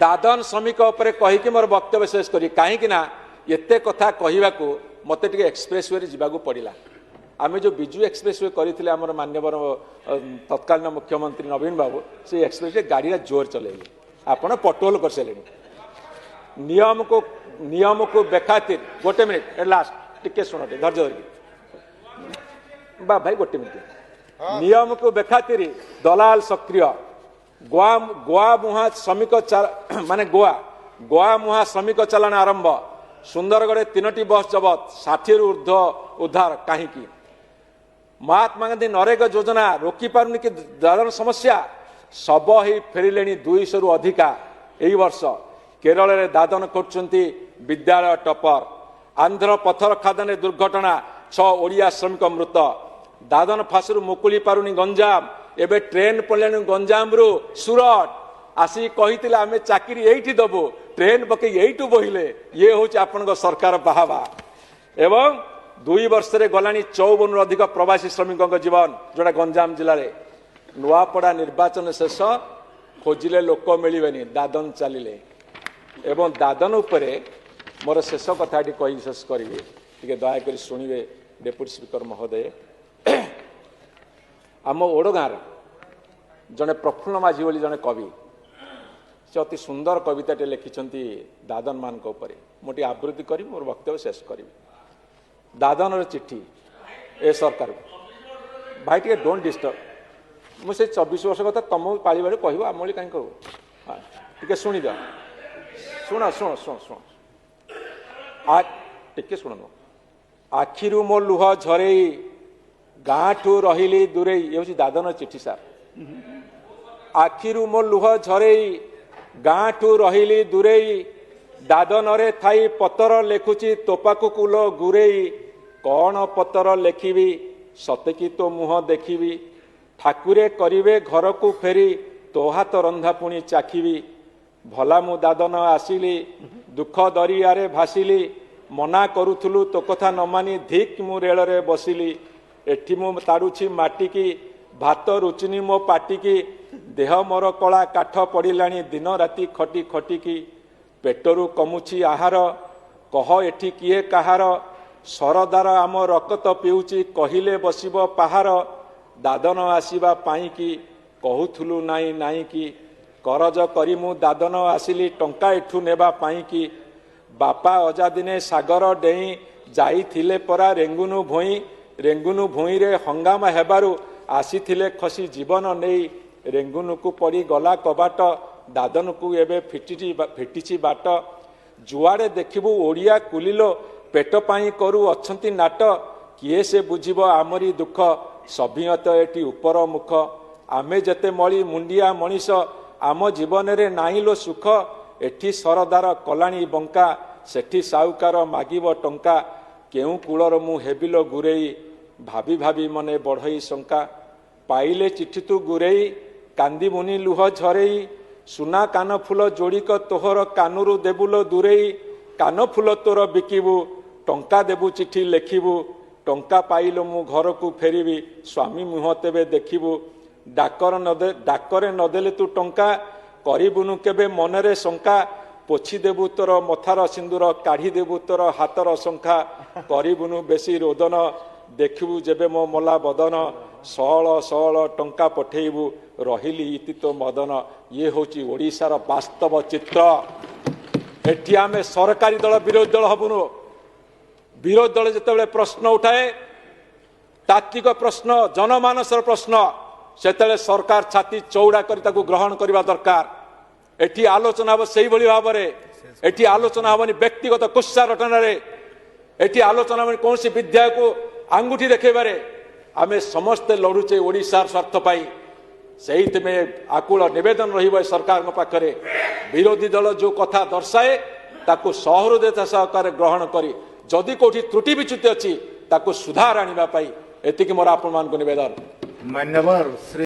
ଦାଦନ ଶ୍ରମିକ ଉପରେ କହିକି ମୋର ବକ୍ତବ୍ୟ ଶେଷ କରିବି। କାହିଁକି ନା ଏତେ କଥା କହିବାକୁ ମୋତେ ଟିକେ ଏକ୍ସପ୍ରେସ୍ ୱେରେ ଯିବାକୁ ପଡ଼ିଲା। ଆମେ ଯେଉଁ ବିଜୁ ଏକ୍ସପ୍ରେସ୍ ୱେ କରିଥିଲେ, ଆମର ମାନ୍ୟବର ତତ୍କାଳୀନ ମୁଖ୍ୟମନ୍ତ୍ରୀ ନବୀନ ବାବୁ ସେଇ ଏକ୍ସପ୍ରେସ୍ ୱେ ଗାଡ଼ିଟା ଜୋର ଚଲେଇଲେ। ଆପଣ ପଟ୍ରୋଲ କରିସାରିଲେଣି। ନିୟମକୁ ବେଖାତିର, ଗୋଟେ ମିନିଟ୍, ଲାଷ୍ଟ, ଟିକେ ଶୁଣ, ଟିକେ ଧୈର୍ଯ୍ୟ ଧରିକି ବା ଭାଇ, ଗୋଟେ ମିନିଟ୍। ନିୟମକୁ ବେଖାତିରି ଦଲାଲ ସକ୍ରିୟ। ଗୋଆ ମୁହାଁ ଶ୍ରମିକ, ମାନେ ଗୋଆ ମୁହାଁ ଶ୍ରମିକ ଚାଲାଣ ଆରମ୍ଭ। ସୁନ୍ଦରଗଡ଼ରେ ତିନୋଟି ବସ୍ ଜବତ, 60ରୁ ଉର୍ଦ୍ଧ୍ୱ ଉଦ୍ଧାର କାହିଁକି? ମହାତ୍ମା ଗାନ୍ଧୀ ନରେଗା ଯୋଜନା ରୋକିପାରୁନି କି ଦାଦନ ସମସ୍ୟା? ଶବ ହେଇ ଫେରିଲେଣି 200ରୁ ଅଧିକା ଏଇ ବର୍ଷ। କେରଳରେ ଦାଦନ କରୁଛନ୍ତି ବିଦ୍ୟାଳୟ ଟପର। ଆନ୍ଧ୍ର ପଥର ଖାଦାନରେ ଦୁର୍ଘଟଣା, ଛଅ ଓଡ଼ିଆ ଶ୍ରମିକ ମୃତ। ଦାଦନ ଫାଶରୁ ମୁକୁଳି ପାରୁନି ଗଞ୍ଜାମ, ଏବେ ଟ୍ରେନ୍ ପଡ଼ିଲାଣି ଗଞ୍ଜାମରୁ ସୁରଟ। ଆସିକି କହିଥିଲେ, ଆମେ ଚାକିରି ଏଇଠି ଦବୁ, ଟ୍ରେନ୍ ପକେଇ ଏଇଠୁ ବୋହିଲେ। ଇଏ ହେଉଛି ଆପଣଙ୍କ ସରକାର ବାହାବା। ଏବଂ 2 ବର୍ଷରେ ଗଲାଣି 54ରୁ ଅଧିକ ପ୍ରବାସୀ ଶ୍ରମିକଙ୍କ ଜୀବନ, ଯୋଉଟା ଗଞ୍ଜାମ ଜିଲ୍ଲାରେ। ନୂଆପଡ଼ା ନିର୍ବାଚନ ଶେଷ, ଖୋଜିଲେ ଲୋକ ମିଳିବେନି, ଦାଦନ ଚାଲିଲେ। ଏବଂ ଦାଦନ ଉପରେ ମୋର ଶେଷ କଥା ଏଠି କହି ଶେଷ କରିବି। ଟିକେ ଦୟାକରି ଶୁଣିବେ ଡେପୁଟି ସ୍ପିକର ମହୋଦୟ। ଆମ ଓଡ଼ଗାଁର ଜଣେ ପ୍ରଫୁଲ୍ଲ ମାଝୀ ବୋଲି ଜଣେ କବି, ସେ ଅତି ସୁନ୍ଦର କବିତାଟେ ଲେଖିଛନ୍ତି ଦାଦନମାନଙ୍କ ଉପରେ। ମୁଁ ଟିକେ ଆବୃତ୍ତି କରିବି, ମୋର ବକ୍ତବ୍ୟ ଶେଷ କରିବି। ଦାଦନର ଚିଠି ଏ ସରକାରକୁ। ଭାଇ, ଟିକେ don't disturb. ମୁଁ ସେଇ 24 ବର୍ଷ କଥା ତମ ପାଳି ବେଳେ କହିବ, ଆମ ଭଳି କାହିଁ କହିବ? ହଁ, ଟିକେ ଶୁଣିଦିଅ। ଶୁଣ, ଶୁଣ, ଶୁଣ, ଶୁଣ, ଆ ଟିକେ ଶୁଣନ୍ତୁ। ଆଖିରୁ ମୋ ଲୁହ ଝରେଇ ଗାଁଠୁ ରହିଲି ଦୂରେଇ। ଇଏ ହେଉଛି ଦାଦନ ଚିଠି ସାର୍। ଆଖିରୁ ମୋ ଲୁହ ଝରେଇ ଗାଁଠୁ ରହିଲି ଦୂରେଇ, ଦାଦନରେ ଥାଇ ପତର ଲେଖୁଛି ତୋ ପାଖକୁ ଲୋ ଗୁରେଇ। କଣ ପତର ଲେଖିବି, ସତେ କି ତୋ ମୁହଁ ଦେଖିବି? ଠାକୁରେ କରିବେ ଘରକୁ ଫେରି ତୋ ହାତ ରନ୍ଧା ପୁଣି ଚାଖିବି। ଭଲା ମୁଁ ଦାଦନ ଆସିଲି, ଦୁଃଖ ଦରିଆରେ ଭାସିଲି। ମନା କରୁଥିଲୁ, ତୋ କଥା ନ ମାନି ଧିକ୍ ମୁଁ ରେଳରେ ବସିଲି। ଏଠି ମୁଁ ତାଡୁଛି ମାଟିକି, ଭାତ ରୁଚୁନି ମୋ ପାଟିକି। ଦେହ ମୋର କଳା କାଠ ପଡ଼ିଲାଣି ଦିନ ରାତି ଖଟି ଖଟିକି। ପେଟରୁ କମୁଛି ଆହାର, କହ ଏଠି କିଏ କାହାର? ସରଦାର ଆମ ରକତ ପିଉଛି, କହିଲେ ବସିବ ପାହାର। ଦାଦନ ଆସିବା ପାଇଁକି କହୁଥିଲୁ ନାଇଁ ନାଇଁକି। କରଜ କରି ମୁଁ ଦାଦନ ଆସିଲି ଟଙ୍କା ଏଠୁ ନେବା ପାଇଁକି। ବାପା ଅଜା ଦିନେ ସାଗର ଡେଇଁ ଯାଇଥିଲେ ପରା ରେଙ୍ଗୁନୁ ଭୂଇଁ। ରେଙ୍ଗୁନୁ ଭୂଇଁରେ ହଙ୍ଗାମା ହେବାରୁ ଆସିଥିଲେ ଖସି ଜୀବନ ନେଇ। ରେଙ୍ଗୁନୁକୁ ପଡ଼ି ଗଲା କବାଟ, ଦାଦନକୁ ଏବେ ଫିଟିଛି ବାଟ। ଯୁଆଡ଼େ ଦେଖିବୁ ଓଡ଼ିଆ କୁଲିଲୋ, ପେଟ ପାଇଁ କରୁ ଅଛନ୍ତି ନାଟ। କିଏ ସେ ବୁଝିବ ଆମରି ଦୁଃଖ? ସଭିଏଁ ତ ଏଠି ଉପର ମୁଖ। ଆମେ ଯେତେ ମଳି ମୁଣ୍ଡିଆ ମଣିଷ, ଆମ ଜୀବନରେ ନାହିଁ ଲୋ ସୁଖ। ଏଠି ସରଦାର କଲାଣି ବଙ୍କା, ସେଠି ସାହୁକାର ମାଗିବ ଟଙ୍କା। କେଉଁ କୂଳର ମୁଁ ହେବିଲ ଗୁରେଇ, ଭାବି ଭାବି ମନେ ବଢ଼ଇ ଶଙ୍କା। ପାଇଲେ ଚିଠି ତୁ ଗୁରେଇ, କାନ୍ଦିବୁନି ଲୁହ ଝରେଇ। ସୁନା କାନ ଫୁଲ ଯୋଡ଼ିକ ତୋହର କାନରୁ ଦେବୁଲ ଦୂରେଇ। କାନ ଫୁଲ ତୋର ବିକିବୁ, ଟଙ୍କା ଦେବୁ, ଚିଠି ଲେଖିବୁ। ଟଙ୍କା ପାଇଲ ମୁଁ ଘରକୁ ଫେରିବି, ସ୍ୱାମୀ ମୁହଁ ତେବେ ଦେଖିବୁ। ଡାକର ନଦେ ଡାକରେ ନଦେଲେ ତୁ ଟଙ୍କା, କରିବୁନୁ କେବେ ମନରେ ଶଙ୍କା। ପୋଛିଦେବୁ ତୋର ମଥାର ସିନ୍ଦୁର, କାଢ଼ିଦେବୁ ତୋର ହାତର ଶଙ୍ଖା। କରିବୁନୁ ବେଶୀ ରୋଦନ, ଦେଖିବୁ ଯେବେ ମୋ ମଲା ବଦନ। ସଅଳ ସଅଳ ଟଙ୍କା ପଠେଇବୁ, ରହିଲି ଇତି ତୋ ମଦନ। ଇଏ ହେଉଛି ଓଡ଼ିଶାର ବାସ୍ତବ ଚିତ୍ର। ଏଠି ଆମେ ସରକାରୀ ଦଳ, ବିରୋଧୀ ଦଳ ହବୁନୁ। ବିରୋଧୀ ଦଳ ଯେତେବେଳେ ପ୍ରଶ୍ନ ଉଠାଏ, ତାତ୍ତ୍ୱିକ ପ୍ରଶ୍ନ, ଜନମାନସର ପ୍ରଶ୍ନ, ସେତେବେଳେ ସରକାର ଛାତି ଚଉଡ଼ା କରି ତାକୁ ଗ୍ରହଣ କରିବା ଦରକାର। ଏଠି ଆଲୋଚନା ହେବ ସେଇଭଳି ଭାବରେ। ଏଠି ଆଲୋଚନା ହେବନି ବ୍ୟକ୍ତିଗତ କୁତ୍ସା ରଟନାରେ। ଏଠି ଆଲୋଚନା ହେବନି କୌଣସି ବିଦ୍ୟାକୁ ଆଙ୍ଗୁଠି ଦେଖେଇବାରେ। ଆମେ ସମସ୍ତେ ଲଢୁଛେ ଓଡ଼ିଶାର ସ୍ୱାର୍ଥ ପାଇଁ। ସେଇଥିପାଇଁ ଆକୁଳ ନିବେଦନ ରହିବ ଏ ସରକାରଙ୍କ ପାଖରେ, ବିରୋଧୀ ଦଳ ଯୋଉ କଥା ଦର୍ଶାଏ ତାକୁ ସହୃଦୟତା ସହକାରେ ଗ୍ରହଣ କରି ଯଦି କୋଉଠି ତ୍ରୁଟି ବିଚ୍ୟୁତି ଅଛି, ତାକୁ ସୁଧାର ଆଣିବା ପାଇଁ। ଏତିକି ମୋର ଆପଣମାନଙ୍କୁ ନିବେଦନ। ମାନ୍ୟବର ଶ୍ରୀ